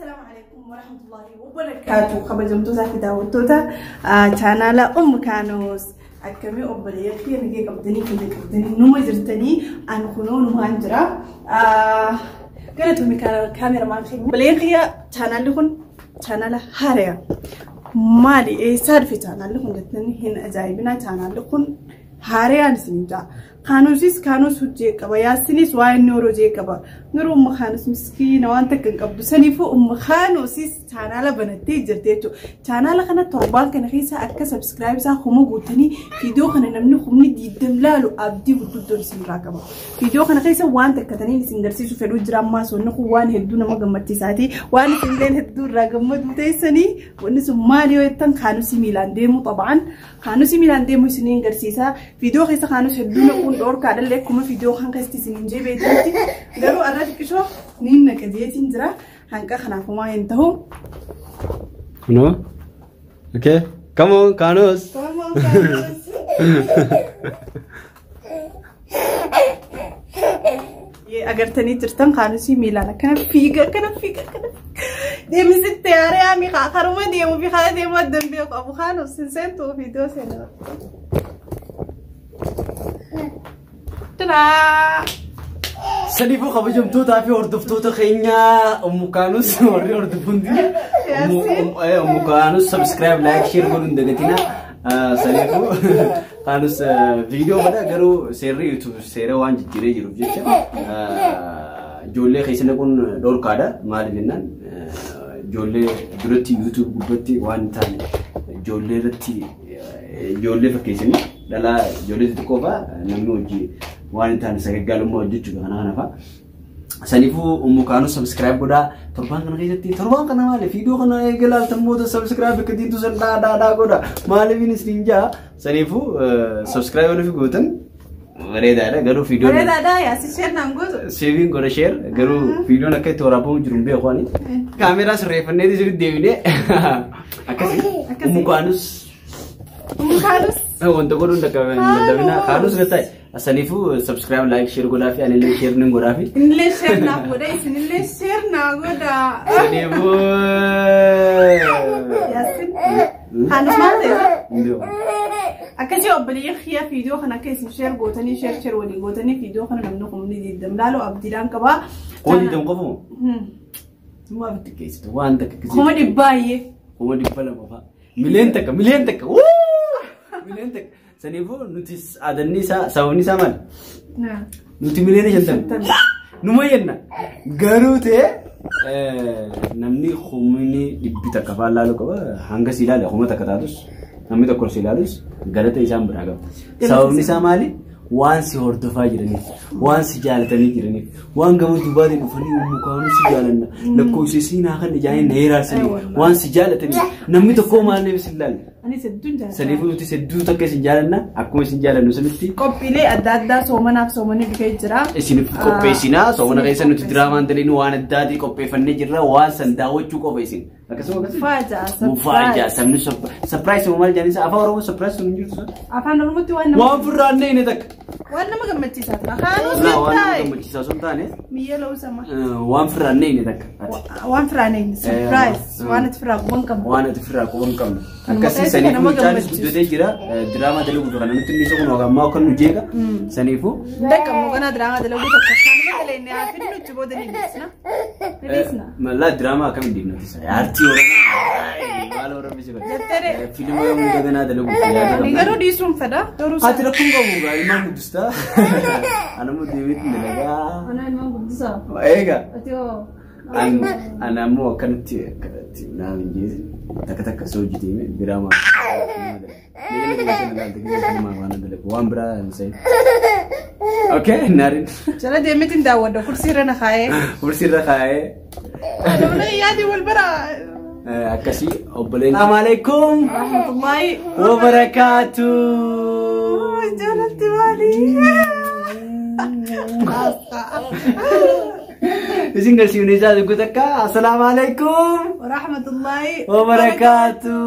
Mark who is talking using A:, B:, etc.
A: Assalaamu alaikum warahmatullahi wabarakaatu. Kabajamtootaa fi daawwattoota chaanaala Ummu Kaanoos. Akkamii obboleeyyan kiyya nagee qabdanii fayya qabdanii numa jirtanii an kunoo numaan jira. Galatoomi kaameramaan keenya. Obboleeyyan kiyya chaanaalli kun chaanaala haaraya. Maali eessaa dhufe chaanaalli kun jettanii hin ajaa'ibinaa chaanaalli kun haarayaan isin ja'a. Kaanosis kaanos hojii qaba yaasinis waa inni hojii qaba. Garuu umma kaanos miskiina waan takka hin qabdu. Saniifuu umma kaanosis chaanaala banattee jirti jechuudha. Chaanaala kana torbaan kana keessa akka sabskiraayib isaa kuma guutanii viidiyoo kana namni humni 20 laalu abdii gurguddoon isinirraa qaba. Viidiyoo kana keessa waan takka taniin isin garsiisu fedhuu jira ammaa wanni kun waan hedduu nama gammachiisaati. Waan isinilleen hedduu irraa gammadu teessanii wanni sun maali yoo jettan kaanosii miilaan deemu xabaan kaanosii miilaan deemu isiniin garsiisa. Viidiyoo keessa kaanos hedduu naquun dhoorkaadhallee akkuma viidiyoo kan keessatti isiniin jee beektutti garuu arra xiqqishoo niin naqa jeetiin jira hanqa kanaaf homaa hin ta'u.
B: No? Okay. Come on, Kanos.
A: Come on, Kanos. Agartanii jirtan kaanosii miilaan akkana fiiga akkana fiiga akkana deemsitti yaaree ami karuma deemu fi karaa deemu addan beeku abu kaanos hin seentu viidiyoo seenaa. Tadaa!
B: Saniifuu kabajamtootaa fi hordoftoota keenyaa Ummu Kaanus warri hordofu hundi Ummu Kaanus subscribe like share godhuun hin dagatinaa. Saniifuu Kaanus viidiyoo bada garuu seerri YouTube seera waan jijjiiree jiruuf jecha ijoollee keessa naquun dhorkaadha. Maaliif jennaan ijoollee duratti YouTube gubbatti waan hin taane ijoollee irratti ijoollee fakkeessanii dhalaa ijoollee xixiqqoo fa'aa namni hojii waan hin taane sagaggaalummaa hojjechuudha kana kana fa'a. Saniifuu Ummu Kaanus subscribe godhaa torbaan kana keessatti torbaan kana maali viidiyoo kana eega ilaaltan booda subscribe akka diintu san dhaa dhaa dhaa godha maaliif inni isin jaa saniifuu subscribe yoo nufi gootan bareedaadha garuu viidiyoon
A: Bareedaadha yaasi share naan gootu.
B: Seeviin godha share garuu viidiyoon akka itti waraabamu jiru hin beeku ani. Kaameeraa sirreeffanneeti sirriitti deebinee akkasii Ummu Kaanus
A: Ummu Kaanus.
B: Wanta godhuun dadhabina Kaanus gattaa'e. Saniifuu subscribe like share godhaa fi anillee share nin godhaa fi.
A: Inillee share naaf godha isinillee share naa godha.
B: Saniifuu.
A: Yaasin Kaanus maal ta'e?
B: Hin beeku.
A: Akkasii obboleeyyan kiyya viidiyoo kana akka isin share gootanii share share walii gootanii viidiyoo kana namni humni 20 laalu abdiidhaan qabaa.
B: Kuma 20 qofa moo? Maaf xiqqeessitu waan takka gisee.
A: 100,000.
B: 200,000 fa'a. 1,000,000 1,000,000. 1,000,000. Saniifuu nuti aadanni isaa sababni isaa maali? Nuti 50,000,000. Numa jenna. Garuu ta'e namni 100,000 fa'aa laaluu qaba. Hanga si ilaale 1,000 taatus namni tokko si ilaalus galata isaan biraa qaba. Sababni isaa maali? Waan si hordofaa jiraniif, waan si jaalatanii jiraniif, waan gama duubaatiin dhufanii Ummu Kaanus si jaalanna, lakkoofsa isii naa kan ijaanii na hiraasanii, waan si jaalataniif namni tokko maaliif si ilaalle?
A: Anis hedduun jaalladha.
B: Saniifuu nuti hedduu takka isin jaalanna, akkuma isin jaalannu sanitti.
A: Qophiilee adda addaa soomanaaf soomanii dhufee jira.
B: Isiniif qopheessinaa, soomana keessa nuti diraamaan daliin waan addaatii qopheeffannee jirra, waan san daawwachuu qofa isin. Akkasuma akkasuma.
A: Mufaaja,
B: Mufaaja, sabni surprise moo maal jedhanii afaan Oromoo surprise sun hin jirtu sun.
A: Afaan Oromootti waan nama
B: Waan furraannee inni takka.
A: Waan nama gammachiisaa ta'a. Kaanus
B: Laa, waan nama
A: taa'e.
B: gammachiisaa sun taane.
A: Miyya lawusama.
B: Waan furraannee inni takka.
A: Waan furraannee inni surprise. Waan ati firraa quban qabnu.
B: Waan ati firraa quban qabnu.
A: Kanuma
B: Akkasii
A: keessa
B: saniifuu
A: nama
B: mucaanis
A: gammachiisu.
B: guddatee jira. Diraamaa dalaguu kana nutti inni isa kun ammaa akka nu jeeqa. Saniifuu.
A: Dhaqqabnu kana diraamaa dalaguu tokko. Kanuma dalagni haa fidnu itti booda ni dhiisna. Ni dhiisna.
B: Mallaa diraamaa akkamiin deemna tisa? Aartii Oromoo. Maal Oromoo si godhe?
A: Jettee.
B: Fiilma hunda ganaa dalaguuf yaada
A: Ani
B: qabna.
A: garuu dhiisuun fedha. Garuu
B: Ati rakkoon qabu gaa ilmaan guddistaa. Ani immoo deebiitti dalagaa.
A: Ana ilmaan guddisaa.
B: Egaa.
A: Ati hoo?
B: Ani ammoo akkanatti akkanatti naaf hin jeesi. Takka takka soo hojii deeme diraamaa. Waan biraa hin seenu. Okay, naarin.
A: Jala deemeetiin daawwadha kursii irra na kaa'ee.
B: Kursii irra kaa'ee.
A: Namni yaadi wal bira.
B: Akkasii obboleen. Assalamu alaikum.
A: Rahmatullahi.
B: Wa barakaatu.
A: Jaalatti maali?
B: Isin garsiifne isaa tokko takka. Assalamu alaikum.
A: Wa rahmatullahi.
B: Wa barakaatu.